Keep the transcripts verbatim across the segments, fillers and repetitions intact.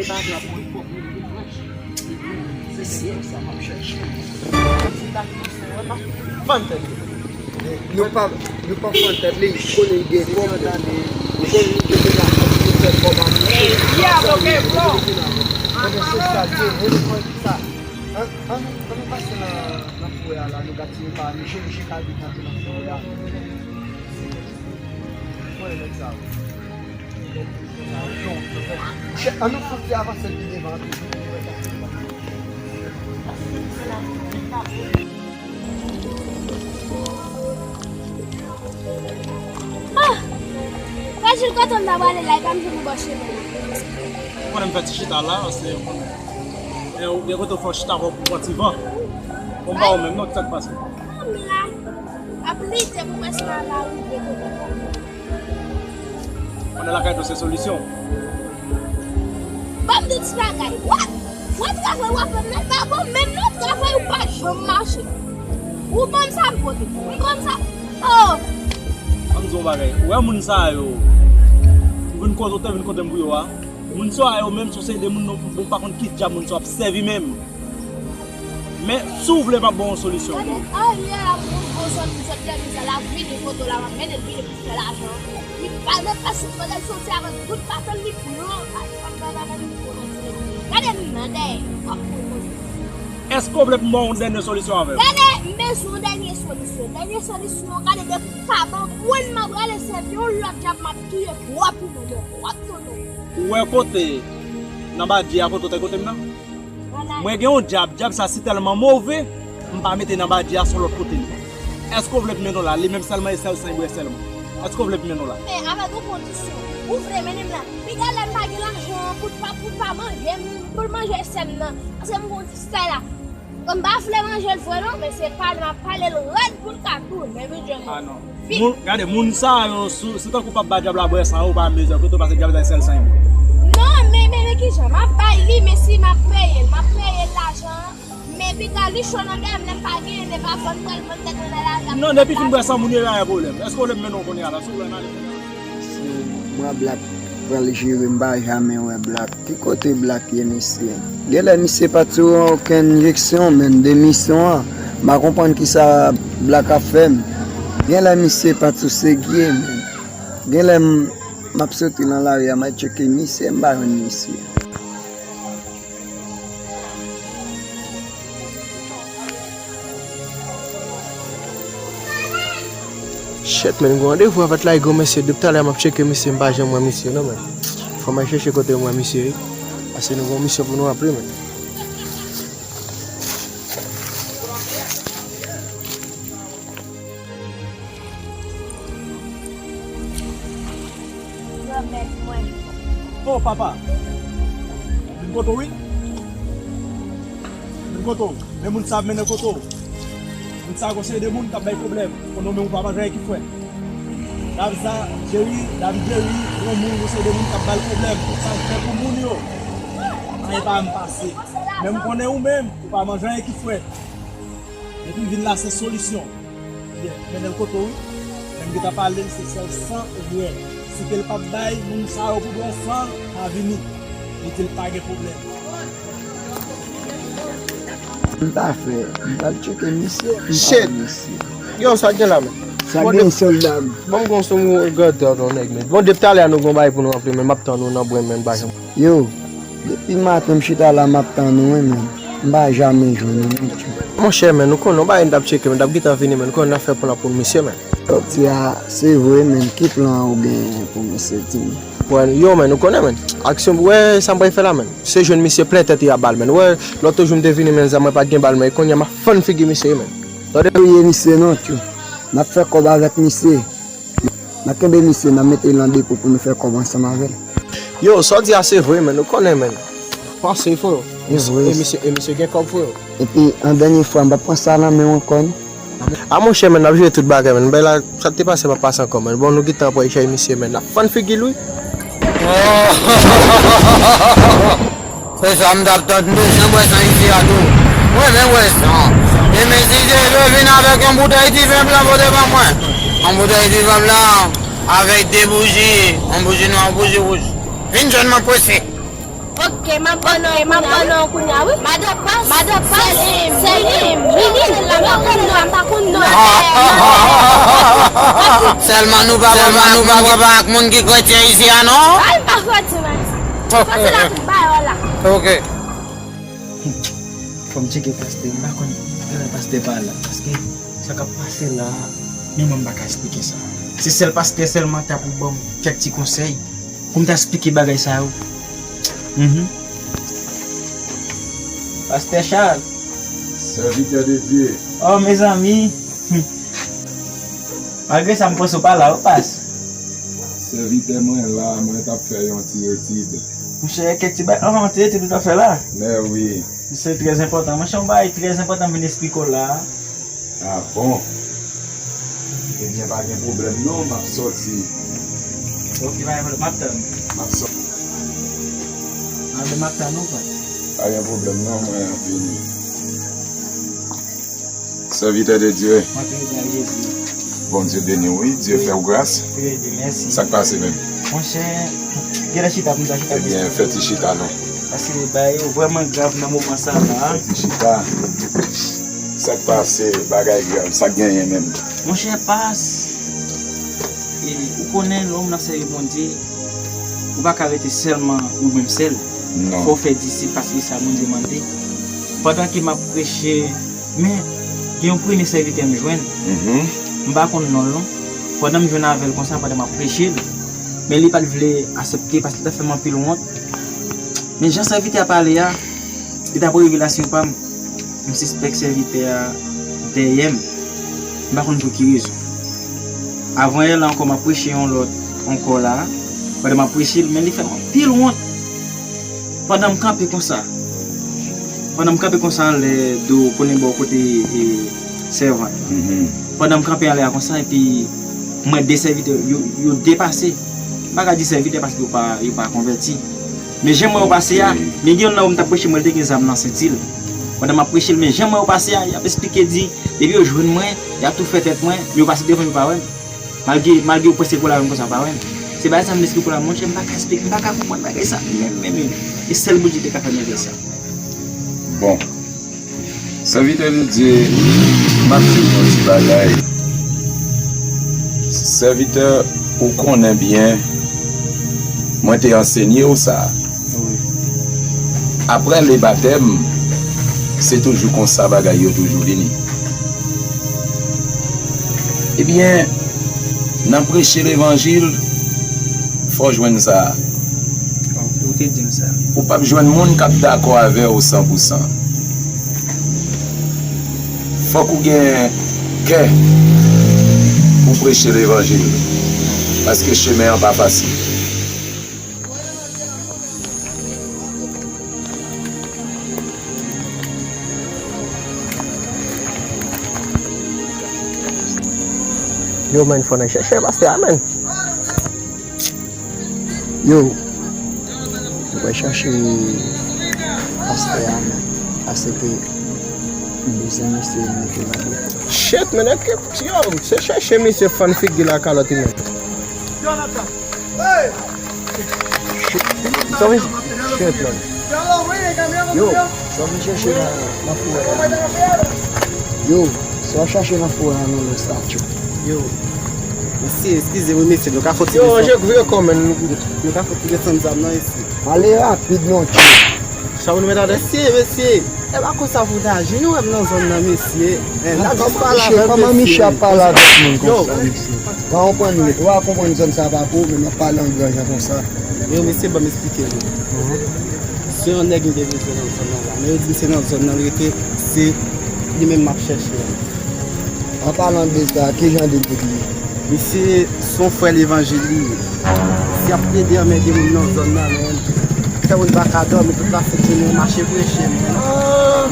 Sa la pou fò pou li. Se syèl sa m ap chèche. Fann tèt li. Nou pa, nou pa fann tèt li, konnen li gen kòb, nou konnen li gen lajan, li fè kòb a mouche. Ebyen se sa l ye, e nou konn sa. An, an, an nou pase nan, nan forè a la, nou ka tire pa miche, miche ka vin antre nan forè a. Konnen nèg sa yo. Monchè, an nou fouti avanse pi devan tou. Ah! Frè Jil, kote w t ap prale la, e pa m jwenn ou bò chemen an. Ou konnen m fè ti chita la, se, e, ou gen kote w fè w chita pou w pran ti van. Bon, m pa ou menm non, ki sa k pase? Kòm la, ap lite pou mwen si m ap arive kote m ap. Konnen lakay tou se solisyon. Ban m di ti bagay. What? Wè travay w ap fè m nan pa bon menm non, travay ou pa janm mache. Ou ban m sa m pote. M konn sa. Oh! An m di w yon bagay. Ou wè moun sa yo, ou vin kote, ou te vin kote m pou yo a. Moun sa yo menm, se yon seri de moun nou, nou pa konn ki dyab moun sa yo ap sèvi menm. Men, si w vle, m ap ba w yon solisyon. Gade, ayè a pou m gon zòn, zòn dènye sa, l ap vini kote w la, m ap mennen l vini pou fè lajan. Li pa nan pase, kote l soti avèk bout baton li blan, pa, pa, pa, pa, pa, gade m nan dèyè, w ap konn koze. Èske w vle pou m ba w yon dènye solisyon avè l? Gade, m bezwen yon dènye solisyon. Dènye solisyon, gade de pa ban mwen, m ap rale sèvi yon lòt dyab, m ap touye pwòp ou non, pwòp non, non. Ou wè kote, nan badye a kote w te kote m nan? Mwen gen yon dyab, dyab sa si tèlman move, m pa mete nan badye a, se yon lòt kote li. Èske w vle m mennen w la? Li menm sèlman e sèl san e bwè sèlman. Èske w vle m mennen w la? Men avèk yon kondisyon. Ou vle mennen m la? Piga lè m pa gen lajan pou pa, pou pa manje m, pou l manje sè m nan. Paske m gen yon ti sè la. M pa vle manje l vre non, men se pale m ap pale l rèd pou l ka tounen vin jwenn mwen. Ah non. Moun, gade, moun sa yo, si, si tankou w p ap ba dyab la bwè san yo, ou pa mezon, kote w pase dyab la sèl san yo. Non, men, men, men kijan? M ap bay li, men si m ap peye l, m ap peye l lajan an. Men piga li cho nan dèyè m, lè m pa genyen, lè m pa vann pral vann tèt mwen nan lari a. Non, depi fin bwè san moun yo, pa gen pwoblèm. Èske w vle m mennen w kounye a la? Si w vle, m ale kounye a. Si m wè Black pral jere, m pa janmen wè Black. Ki kote Black ye, mesye? Genlè misye pa t sou okenn enjeksyon, menn, de misyon an. M pa konprann kisa Black ap fè, menn. Genlè misye pa t sou segi, menn. Genlè m, m ap soti nan lari a, m al tcheke misye, m pa jwenn misye. Shit, menn, gon randevou avèk la, gwo mesye. Depi talè m ap tcheke misye, m pa janm wè misye non, menn. Fò m al chèche kote m wè misye, wi. Paske nou gon misyon pou nou ranpli, menn. Granmèt mwen. Oh, papa. Vin kote w, wi. Vin kote w. Men moun sa ap mennen kote w. Moun sa gon seri de moun k ap bay pwoblèm. Konnen w menm ou pa manje anyen ki frèt. David sa, Jerry, David Jerry, yon moun, gon seri de moun k ap ba l pwoblèm. Sa l fè pou moun yo. Anyen pa janm pase. Men m konnen ou menm, ou pa manje anyen ki frèt. Depi m vin la, se solisyon. Byen, mennen l kote w, wi. Men m gentan pale l, se sèl san ou bwè. Si ke l p ap bay moun sa yo pou bwè san, pa vini. Li di l pa gen pwoblèm. M ta fè, m pral tcheke misye, m pa wè misye. Yo, sa gen la, men? Sa gen, sòlda m? Bon, m gon sou m gade yon nèg, men. Bon, depi talè a nou gon bagay pou nou ranpli, men m ap tann ou nan bwen, men m pa janm. Yo, depi maten m chita la, m ap tann ou, wi, men m pa janmen jwenn ou, non, tchou. Monchè, men, ou konnen yon bagay m t ap tcheke, men m t ap gentan vini, men ou konnen n ap fè plan pou misye, men. Sòti a, se vre, men ki plan ou genyen pou misye, di m? Wè, yo, men, ou konnen, men. Aksyon, wè, sa m pral fè la, men. Se jwenn misye plen tèt li a bal, men. Wè, lòt jou m te vini, men, zam mwen pa t gen bal, men. Kounye a, m ap fann figi misye, men. Tande? Touye misye, non, tchou. N ap fè kòb avèk misye. N a kenbe misye, n a mete l nan depo pou nou fè kòb ansanm avè l. Yo, sa w di a se vre, men, ou konnen, men. Panse, freo. E vre. E misye, e misye gen kòb, freo. Epi, an dènye fwa, m p ap pran sa nan men w ankò, non. A, monchè, men, n ap jere tout bagay, men. Bay la, sa k te pase, p ap pase ankò, men. Bon, nou gentan pran chay misye, men. N ap fann figi l, wi. Se sa m t ap tann, m bezwen bwè san isi a tou. Mwen renmen bwè san. E men si Dye vle vin avèk yon boutèy diven blan pote ban mwen. Yon boutèy diven blan avèk de bouji, yon bouji nwa, yon bouji wouj. Vin jwenn mwen prese. Ok, m ap ban non, m ap ban non kounye a, wi. Madan Pas, Madan Pas, Selim, Selim, Lili, m pa konn non, m pa konn non. Sèlman nou pa, sèlman nou pa, nou pa ak moun ki kretyen isi a, non? Ay, m pa kretyen, men. Pase la pou bay la. Ok. Fò m tcheke pastè, m pa konn kilè pastè pa la, paske sa k ap pase la, menm mwen m pa ka esplike sa. Se sèl pastè sèlman ta pou ban m kèk ti konsèy pou m ta esplike bagay sa yo. Mhm. Pastè Charles. Sèvitè de Dye. Oh, mezanmi. Malgre sa, m panse w pa la, ou pas. Sèvitè mwen la, mwen t ap fè yon ti etid. Monchè, kèk ti bagay, anvan yon ti etid ou t ap fè la? Mè wi. Se trè enpòtan. Monchè, yon bagay trè enpòtan m vin esplike w la. Ah bon? Ebyen, pa gen pwoblèm non, m ap sòti. Ok, pa gen pwoblèm, m ap tann ou. M ap sòti. Ah, m ap tann ou, pa. Pa gen pwoblèm non, mwen ap vini. Sèvitè de Dye. Mwen trè byen, Jezi. Bondye beni w, wi. Dye fè w gras. Trè byen, mèsi. Sa k pase menm? Monchè, gen lè chita pou m ta chita. Ebyen, fè ti chita non. Paske bagay yo vrèman grav nan moman sa la. Fè ti chita. Sa k pase, bagay grav, sa k genyen menm? Monchè, pas. E, ou konnen, lè yon moun ap sèvi Bondye, ou pa ka rete sèlman ou menm sèl. Non. Fò w fè disip, paske sa Bondye mande. Pandan ke m ap preche, men gen yon premye sèvitè m jwenn. Mhm. M pa konn non l non. Pandan m jwenn avè l konsa, pandan m ap preche l, men li pa t vle aksepte, paske li t ap fè m anpil wont. Men jan sèvitè a pale a, li t ap revelasyon pa m. M sispèk sèvitè a dèyè m. M pa konn pou ki rezon. Avan yè la ankò, m ap preche yon lòt ankò la. Pandan m ap preche l, men li fè m anpil wont. Pandan m kanpe konsa. Pandan m kanpe konsa anlè do konnen bò kote, e, sèvant. Mhm. Pandan m kanpe anlè a konsa, epi m wè de sèvitè, yo, yo depase. M pa ka di sèvitè paske yo pa, yo pa konvèti. Men jan m wè yo pase a, men gen youn nan yo m t ap preche, m wè l te gen zam nan senti l. Pandan m ap preche l, men jan m wè yo pase a, y ap esplike di, depi yo jwenn mwen, y ap tou fè tèt mwen, men yo pase devan m, yo pa wè m. Malgre, malgre yo prèske kole avè m konsa, yo pa wè m. Se bagay sa m esplike la, monchè, m pa ka esplike, m pa ka konprann bagay sa menm, menm, menm. E sèl Bondye te ka fè m wè sa. Bon. Sèvitè de Dye, m ap di w yon ti bagay. Sèvitè, ou konnen byen, mwen te ansenye w sa. Wi. Apre le batèm, se toujou konsa bagay yo toujou vini. Ebyen, nan preche levanjil, fò w jwenn sa. Ou te di m sa. Ou p ap jwenn moun k ap dakò avè w san pou san. Fòk ou gen kè pou preche levanjil, paske chemen an pa fasil. Yo, man, fò n al chèche pastè a, man. Yo, mwen pral chache pastè a, men, paske m bezwen misye mete nan depo. Shit, man, èske, yo, se chache misye fann figi la kalòt li menm. Shit, sa vin, shit, man. Yo, sa vin chèche nan, nan forè a. Yo, sa w chache nan forè a, non, nan statue. Yo. Mesye, eskize wi, mesye, nou ka fè ti desann. Yo, ranje vye kò, man. Nou ka fè ti desann zam nan, mesye. Ale rapid, non, tchou. Sa pou nou mete atè? Mesye, mesye. E pa konsa pou w ta aji, nou wè m nan zòn nan, mesye. Eh, n ap jis pale avè w, mesye. Kòman Miche ap pale avèk moun konsa, mesye? Ou pa konprann li, ou pa konprann zòn sa pa pou ou, men n ap pale an gran jan konsa. Yo, mesye, ban m eksplike nou. Se yon nèg m te bezwen nan zòn nan la. Men yo di m se nan zòn nan l rete, se li menm m ap chèche a. An palan de sa, kijan de nèg li ye? Misye se yon frè levanjil li ye. Misye ap plede anmède moun nan zòn nan, men fè moun pa ka dòmi tout lasent jounen, mache preche, men.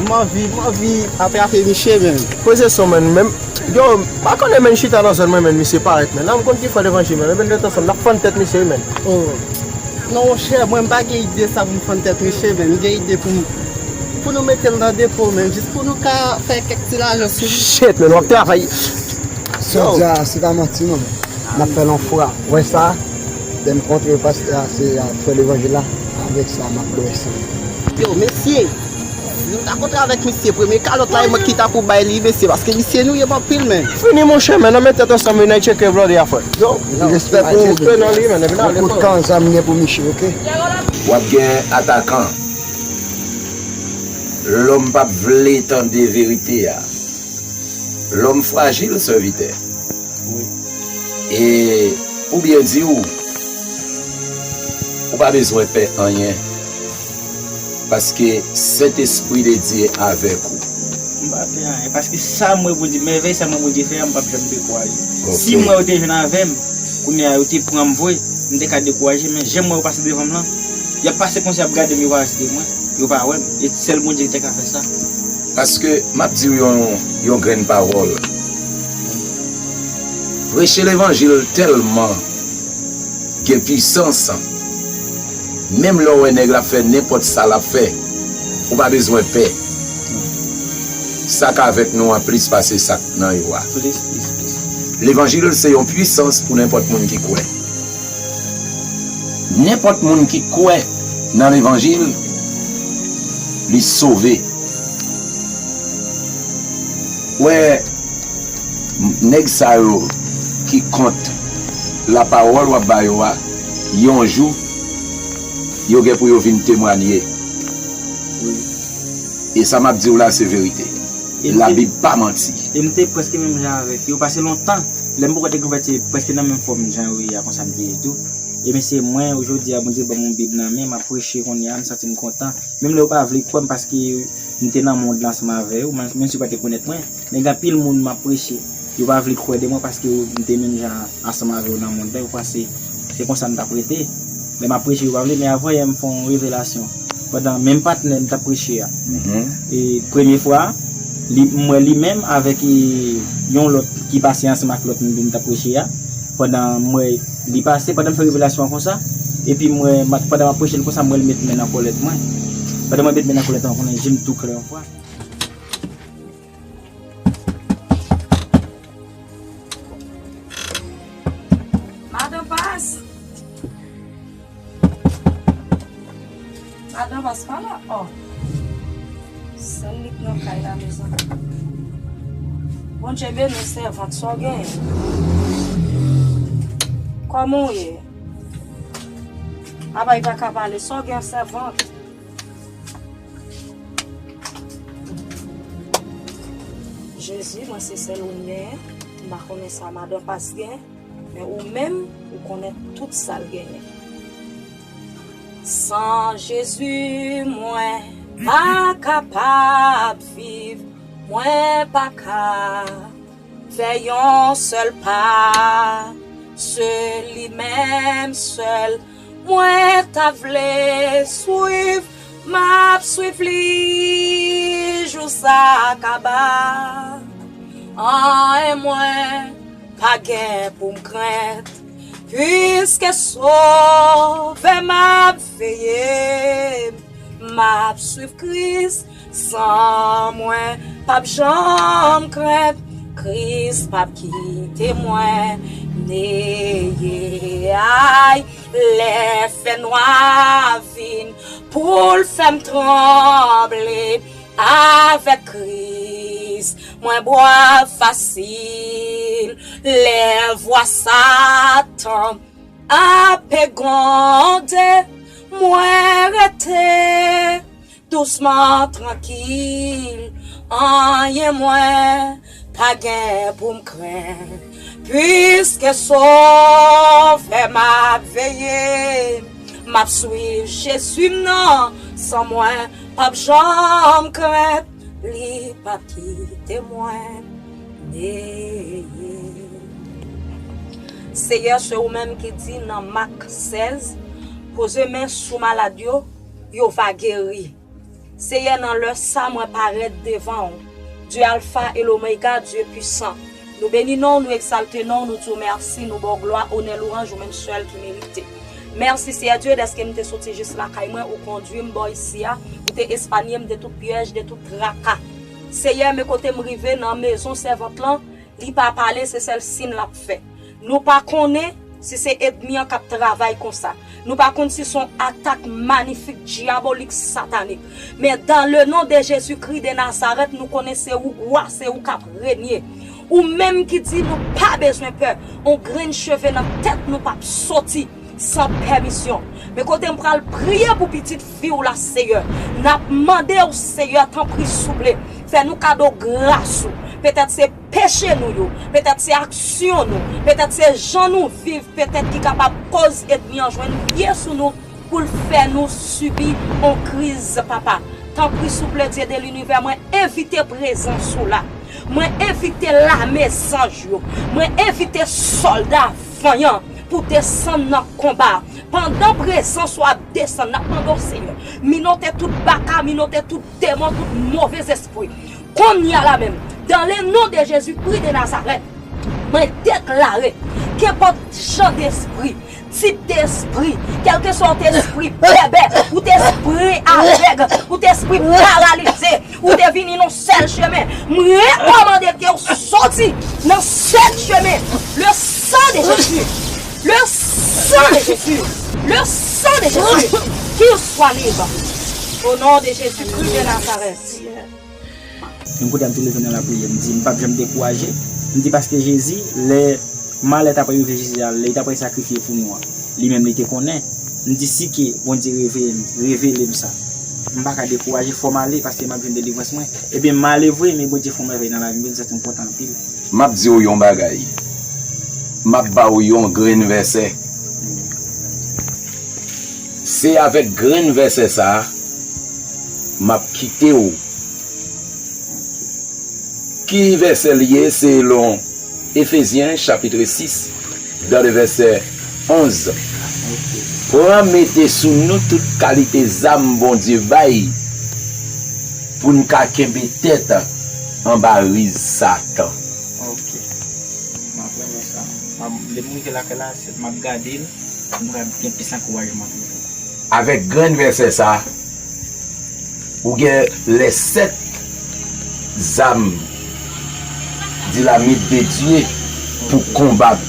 M anvi, m anvi atrape Miche, men. Poze son, men, men, yo, m pa konnen, men, chita nan zòn mwen, men, misye parèt, men. La, m konn ki frè levanjil, men, men, men, men, l ap fann tèt misye, men. Oh. Non, monchè, mwen m pa gen ide sa pou m fann tèt Miche, men m gen ide pou m, pou nou mete l nan depo, men jis pou nou ka fè kèk ti lajan sou li. Shit, men w ap travay. Sa w di a, se pa manti, non, men n ap fè l yon frap. Ou wè sa? Lè m kontre pastè a, se a, frè levanjil la. Avèk sa, m ap bwè san. Yo, mesye, si nou ta kontre avèk misye, premye kalòt la, e mwen ki ta pou bay li, mesye, paske misye nou ye anpil, men. Fini, monchè, men, nou met tèt ansanm, vin tcheke vlòde a, frè. Yo, respè pou ou. Respè nan li, men, epi n ale, frè. Kout kan zam gen pou miche, oke? W ap gen atakan. Lòm p ap vle tande verite a. Lòm frajil, sèvitè. E pou byen di w, ou pa bezwen pè anyen, paske Sentespri de Dye avèk ou. M pa pè anyen, paske sa m wè Bondye, mèvèy sa m wè Bondye fè a, m p ap janm dekouraje. Si m wè yo te jwenn avè m, kounye a yo te pran m vre, m te ka dekouraje, men jan m wè yo pase devan m lan, y ap pase konsa, y ap gade m, yo pa wè se te mwen, yo pa wè m. E sèl Bondye ki te ka fè sa. Paske m ap di w yon, yon grenn pawòl. Preche levanjil tèlman gen pwisans, menm lè w wè nèg la ap fè nenpòt sa l ap fè, ou pa bezwen pè. Sa k avèk nou an plis pase sa k nan yo a. Levanjil se yon pwisans pou nenpòt moun ki kwè. Nenpòt moun ki kwè nan levanjil, li sove. Wè, nèg sa yo ki kont lapawòl w ap ba yo a, yon jou, yo gen pou yo vin temwanye. E sa m ap di w la, se verite. Labib pa manti. E m te prèske menm jan avèk yo, pase lontan, lè m poko te konvèti, prèske nan menm fòm jan yo ye a, konsa m te ye tou. E men se mwen, jodi a, Bondye ban m yon Bib nan men, m ap preche kounye a, m santi m kontan. Menm lè yo pa vle kwè m, paske m te nan mond lan ansanm avè yo, menm si yo pa te konèt mwen, men gen anpil moun m ap preche, yo pa vle kwè de mwen, paske yo, m te menm jan ansanm avè yo nan mond lan, yo panse se konsa m t ap rete. Lè m ap preche, yo pa vle, men avan yè, m fè yon revelasyon. Pandan menm patnè m t ap preche a, e premye fwa, li, m wè li menm avèk e, yon lòt ki pase ansanm ak lòt moun m t ap preche a. Pandan m wè li pase, pandan m fè revelasyon an konsa, epi m wè, pandan m ap preche l konsa, m wè l met men nan kòlèt mwen. Pandan mwen met men nan kòlèt mwen, konnen je m tou klè yon fwa. Madan Pas! Madan Pas pa la? Oh! Sèl li k nan kay la, mezanmi. Bondye beni w, sèvant, sa w genyen? Kòman w ye? Apa, li pa ka pale. Sa w gen, sèvant? Jezi, mwen se sèl ou m genyen. M pa konnen sa madan Pas gen, men ou menm, ou konnen tout sa l genyen. San Jezi, mwen pa kapab viv, mwen pa ka fè yon sèl pa. Se li menm sèl mwen ta vle swiv, m ap swiv li jou sa kaba. Anyen mwen pa gen pou m krent, piske Sovè m ap veye m. M ap swiv Kris, san mwen p ap janm krent. Kris p ap kite mwen neye. Ay, lè fènwa vin pou l fè m tranble, avèk Kris mwen bwè fasil. Lè vwa Satan ap gwonde, mwen rete dousman, trankil, anyen mwen pa gen pou m krent. Piske Sovè m ap veye m, m ap swiv Jezi m nan, san mwen p ap janm krent. Li p ap kite mwen neye. Seyè, se ou menm ki di nan Mak sèz, poze men sou malad yo, yo va geri. Seyè, nan lè sa, mwen parèt devan w, Dye Alfa e Lomega, Dye pwisan. Nou beni non w, nou egzalte non w, nou di w mèsi, nou ba w glwa, onè, lwanj, ou menm sèl ki merite. Mèsi, Seyè Dye, dèske m te soti jis lakay mwen, ou kondui m bò isi a, ou te epanye m de tout pyèj, de tout traka. Seyè, men kote m rive nan mezon sèvant lan, li pa pale, se sèl siy l ap fè. Nou pa konnen Si se ènmi an k ap travay konsa, nou pa konn si se yon atak manifik, dyabolik, satanik. Men dans le nom de Jésus-Christ de Nazareth, nou konnen se ou wa, se ou k ap renye. Ou menm ki di nou pa bezwen pè, yon grenn cheve nan tèt nou p ap soti san pèmisyon. Men kote m pral priye pou pitit fi w la, Seyè. N ap mande w, Seyè, tanpri, souple, fè nou kado gras ou. Petèt se peche nou yo, petèt se aksyon nou, petèt se jan nou viv, petèt ki kapab koz ènmi an jwenn pye sou nou pou l fè nou sibi yon kriz, papa. Tanpri, souple, Dye de linivè, mwen envite prezans ou la. Mwen envite lame zanj yo. Mwen envite sòlda vanyan pou desann nan konba. Pandan prezans ou ap desann, n ap mande w, Seyè, minote tout baka, minote tout demon, tout movèzespri. Kounye a la menm, dans le nom de Jésus-Christ de Nazareth, mwen deklare, kenpòt jan despri, tip despri, kèlkeswa ou te espri bèbè, ou te espri avèg, ou te espri paralize, ou te vini nan sèl chemen, m rekòmande ke w soti nan sèl chemen. Le sang de Jésus, le sang de Jésus, le sang de Jésus, qu'il soit libre. Au nom de Jésus-Christ de Nazareth. Yon kote m te leve nan lapriyè, m di m p ap janm dekouraje. M di paske Jezi, lè malè t ap rive Jezi a, lè li t ap al sakrifye pou nou an, li menm li te konnen. M di si ke Bondye reveye m, revele m sa, m pa ka dekouraje, fò m ale paske m ap jwenn delivrans mwen. Ebyen m ale vre, men Bondye fè yon mèvèy nan lavi m, m santi m kontan anpil. M ap di w yon bagay. M ap ba w yon grenn vèsè. Se avèk grenn vèsè sa a m ap kite w. Ki vèsè l ye selon Efezyen chapit sis, dan le vèsè onz? Pran mete sou nou tout kalite zam Bondye bay pou n ka kenbe tèt anba riz Satan. Ok. M ap renmen sa. M ap, lè m rive lakay la, m ap gade l, m pral gen plis ankourajman toujou. Avèk grenn vèsè sa, ou gen les sept zam di la mit de Dye pou konbat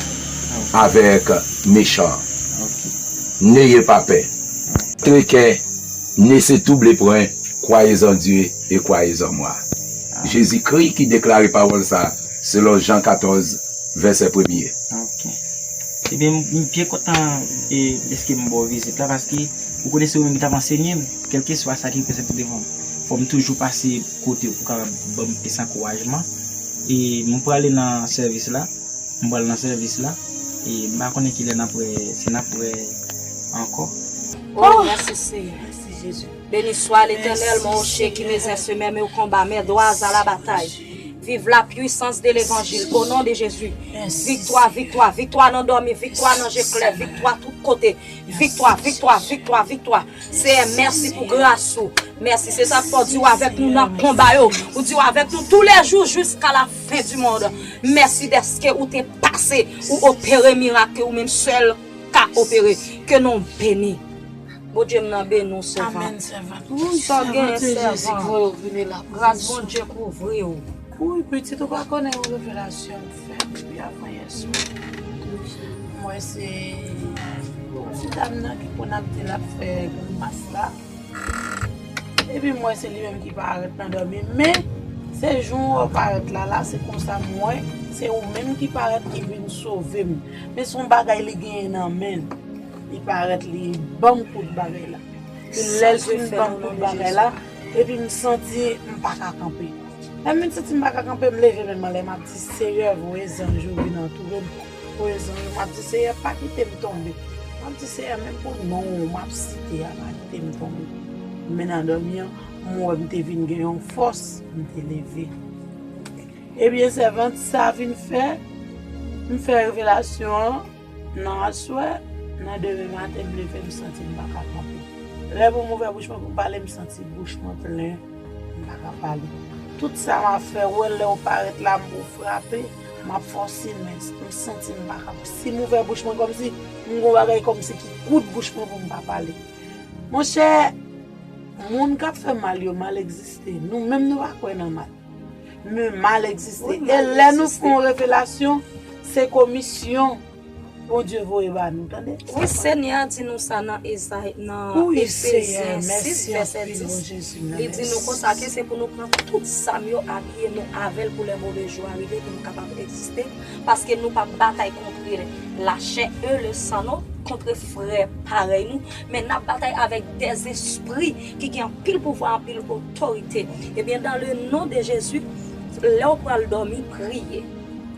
avèk mechan. N'ayez pas peur. Très clair, ne se troublez point, croyez en Dieu et croyez en moi. Jezikri ki deklare pawòl sa selon Jan katòz, vèsè premye. Ok. Ebyen, m byen kontan e, dèske m ba w vizit la, paske ou konnen se ou menm ki t ap ansenye m, kèlkeswa sa ki prezante devan m. Fò m toujou pase kote ou pou kapab ban m plis ankourajman. E m prale nan sèvis la, m pral nan sèvis la, e m pa konnen kilè n ap wè, si n ap wè ankò. Oh, mèsi Seyè. Mèsi Jezi. Béni soit l'Éternel, mon rocher qui me semer mes combats, mes droits à la bataille. Vive la puissance de l'évangile, au nom de Jésus. Viktwa, viktwa, viktwa nan dòmi, viktwa nan je klè, viktwa tout kote. Viktwa, viktwa, viktwa, viktwa. Seyè, mèsi pou gras ou. Mèsi, se sa k fè w di w avèk nou nan konba yo. Ou di w avèk nou toulejou jiska la fen di mond. Mèsi dèske ou te pase, ou opere mirak ke ou menm sèl ka opere. Ke non w beni. Bondye m nan beni w, sèvant. Amèn, sèvant. Sa w genyen, sèvant. Gras Bondye kouvri w. Wi, pitit, ou pa konnen yon revelasyon m fè depi avanyè swa. M wè se yon ti dam nan ki konn ap di l ap fè grimas la. Epi m wè se li menm ki parèt nan dòmi. Men, se jan w parèt la, la, se konsa m wè, se ou menm ki parèt ki vin sove m. Men se yon bagay li genyen nan men l. Li parèt, li ban m kout bagay la. Epi lè l fin ban m kout bagay la, epi m santi m pa ka kanpe. Lè m vin santi m pa ka kanpe, m leve men m anlè, m ap di, Seyè, voye zanj ou vin antoure m. Voye zanj ou, m ap di, Seyè, pa kite m tonbe. M ap di, Seyè, menm pou non w m ap site a, pa kite m tonbe. Men nan dòmi an, m wè m te vin gen yon fòs, m te leve. Ebyen, sèvant sa vin fè, m fè revelasyon an, nan aswè, nan demen maten, m leve, m santi m pa ka kanpe. Lè pou m ouvè bouch mwen pou m pale, m santi bouch mwen plen, m pa ka pale. Tout sa m ap fè, ou wè lè ou parèt la, m pou frape, m ap fè w siy, men m santi m pa ka. Si m ouvè bouch mwen, kòmsi m gon bagay kòmsi ki koud bouch mwen pou m pa pale. Monchè, moun k ap fè mal yo, mal egziste. Nou menm nou pa kwè nan mal. Men mal egziste. E lè nou fè yon revelasyon, se komisyon. Bondye voye ba nou, tande. Wi, Senyè a di nou sa nan Ezay, nan Wi, Efezyen Senyè, sis, mèsi vèsè anpil, dis. Bon Jezi, Li di nou mèsi. Konsa ke se pou nou pran tout zam yo, abiye nou avè l pou lè move jou a rive, pou nou kapab egziste. Paske nou p ap batay kont lachè e le san, non, kont frè parèy nou, men n ap batay avèk dèzespri ki gen anpil pouvwa, anpil otorite. Ebyen, dans le nom de Jésus, lè w pral dòmi, priye.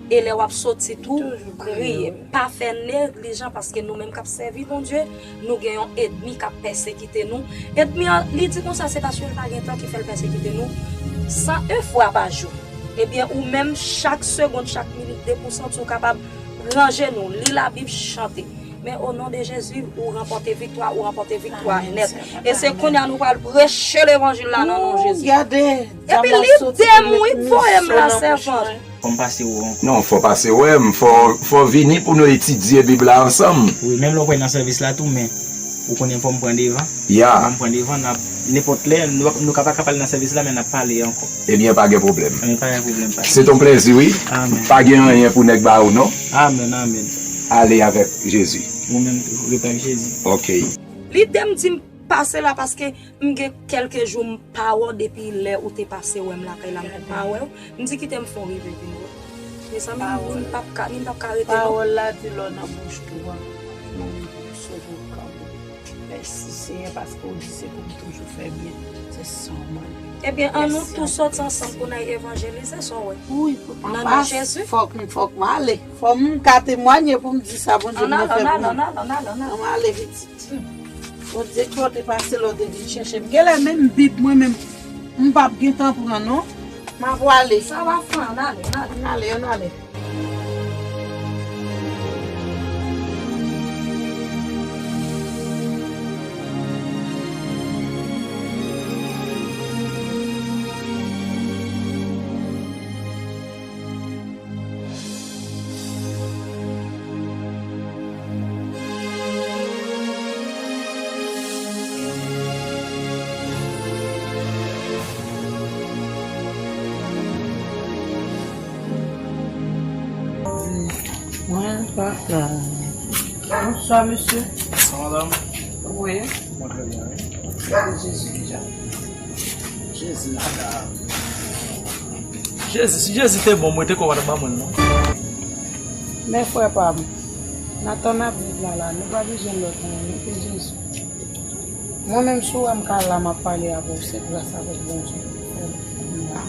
E lè w ap soti tou, Toujou priye, priye. Wi. Pa fè neglijan, paske nou menm k ap sèvi Bondye, nou gen yon ènmi k ap pèsekite nou. Ènmi an, li di konsa, se paske l pa gen tan ki fè l pèsekite nou. San en fwa pa jou. Ebyen, ou menm, chak segonn, chak minit, depi w santi w kapab, ranje nou, li Labib, chante. Men o non de Jezi, ou ranpòte viktwa, ou ranpòte viktwa Amèn, nèt. Sè. E se Amèn. Kounye a nou pral preche levanjil la nan non Jezi. Gade, epi li de mwen voye m la sèvant. Fò m pase wè w ankò. Non, fò pase wè m, fò, fò vini pou nou etidye Bib la ansanm. Wi, menm lè w pa nan sèvis la tou, men ou konnen fò m pran devan. Ya. Fò m pran devan, n ap, nenpòt lè, nou, nou ka pa ka pale nan sèvis la, men n ap pale ankò. Ebyen, pa gen pwoblèm. Ebyen, pa gen pwoblèm, pa. Se ton plezi, wi. Amèn. Pa gen anyen pou nèg ba ou, non. Amèn, amèn. Ale avèk Jezi. Ou menm tou, rete ak Jezi. Ok. Lide m di m pase la paske m gen kèlke jou m pa wè w depi lè ou te pase wè m lakay la, m pa wè w. M di kite m fè w rive vin wè. Mezanmi, ni m p ap ka, ni m p ap ka rete non. Pawòl la di lè w nan bouch tou a, nou sove w kanmenm. Mèsi Senyè paske w di se pou m toujou fè byen. Se sa w mande. Ebyen, an nou tou soti ansanm pou n al evanjelize, sa w wè. Wi, nan non Jezi. Fòk, fòk m ale. Fò m ka temwanye pou m di sa Bondye mwen fè pou mwen. Ann ale, ann ale, ann ale, ann ale. Ann ale, pitit. Bondye ki w te pase lè w te vin chèche m. Genlè menm Bib mwen menm, m p ap gentan pran non. M ap ale. Sa w ap fè, ann ale, ann ale. Ann ale, ann ale. Mwen pa ka. Bonswa, mesye. Bonswa, madanm. Wi. Mwen trè byen, wi. Gade Jezi deja. Jezi la ka. Jezi, si Jezi te bon, mwen te kwè w pa t ap ban mwen l, non. Men frè pa m, nan tan n ap viv la, la, nou pa bezwen lòt moun, nou ke Jezi. Mwen menm, si w wè m ka la, m ap pale avè w, se gras avèk Bondye ki fè m la.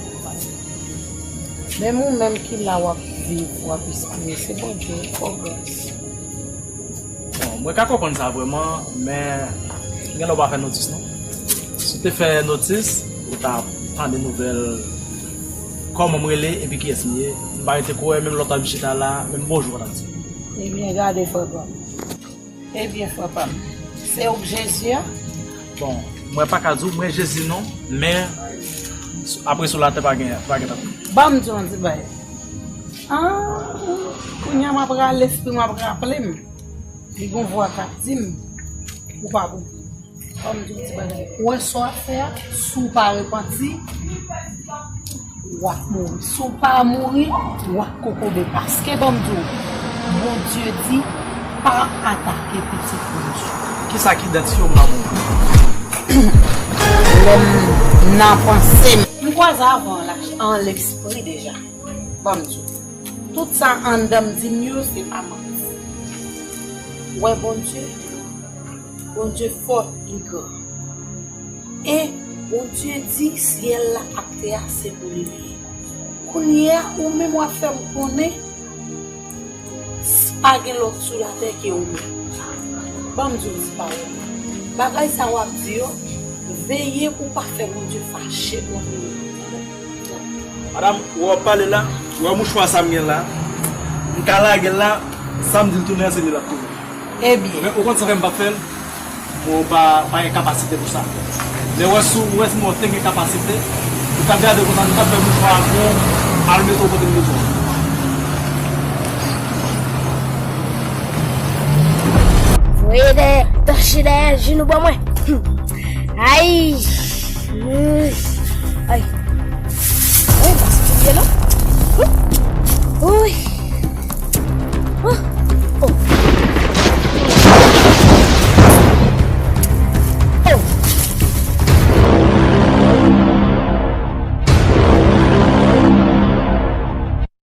Menm ou menm ki la, w ap viv, w ap espere, se Bondye, fò gras. Bon, mwen ka konprann sa vrèman, men genlè w pa fè notis, non. Si w te fè notis, ou ta tande nouvèl kòman m rele epi kiyès m ye. M pa rete kwè, menm lòt ap chita la, menm bonjou w pa t ap di. Ebyen, gade, frè pa m. Ebyen, frè pa m, se ou k Jezi a? Bon, mwen pa ka di w mwen Jezi non, men apre sou latè pa gen, pa gen tankou. Ban m di w yon ti bagay. Ah, kounye a m ap rale, lespri m ap raple m. Li gon vwa k ap di m, ou pa pou. Ban m di w ti bagay. Ou wè sa w ap fè a, si w pa repanti, w ap mouri. Si w pa mouri, w ap kokobe. Paske ban m di w, Bondye di, pa atake pitit moun yo. Kisa ki idantifye w kòm moun? Lè m nan panse m. M kwaze avè w an lespri deja. Ban m di w. Tout sa anndan m di m yo, se pa manti. Wè Bondye, Bondye fò, li gran. E Bondye di syèl la ak tè a se pou li li ye. Kounye a, ou menm w ap fè m konnen, pa gen lòt sou latè ke ou menm. Ban m di w ti pawòl. Bagay sa w ap di yo, veye pou w pa fè Bondye fache kont ou. Madanm, ou wè w ap pale la, ou wè mouchwa sa m gen la, m ka lage l la, sa m di l tounen an, se li l ap tounen. Ebyen. Men ou konn sa fè m p ap fè l? Mwen pa, pa gen kapasite pou sa. Men wè si w, wè si mwen te gen kapasite, ou t ap gade konsa, nou t ap fè mouchwa a bon, al mete w kote m bezwen w. Voye dèyè, tache dèyè, jenou ban mwen. Ay!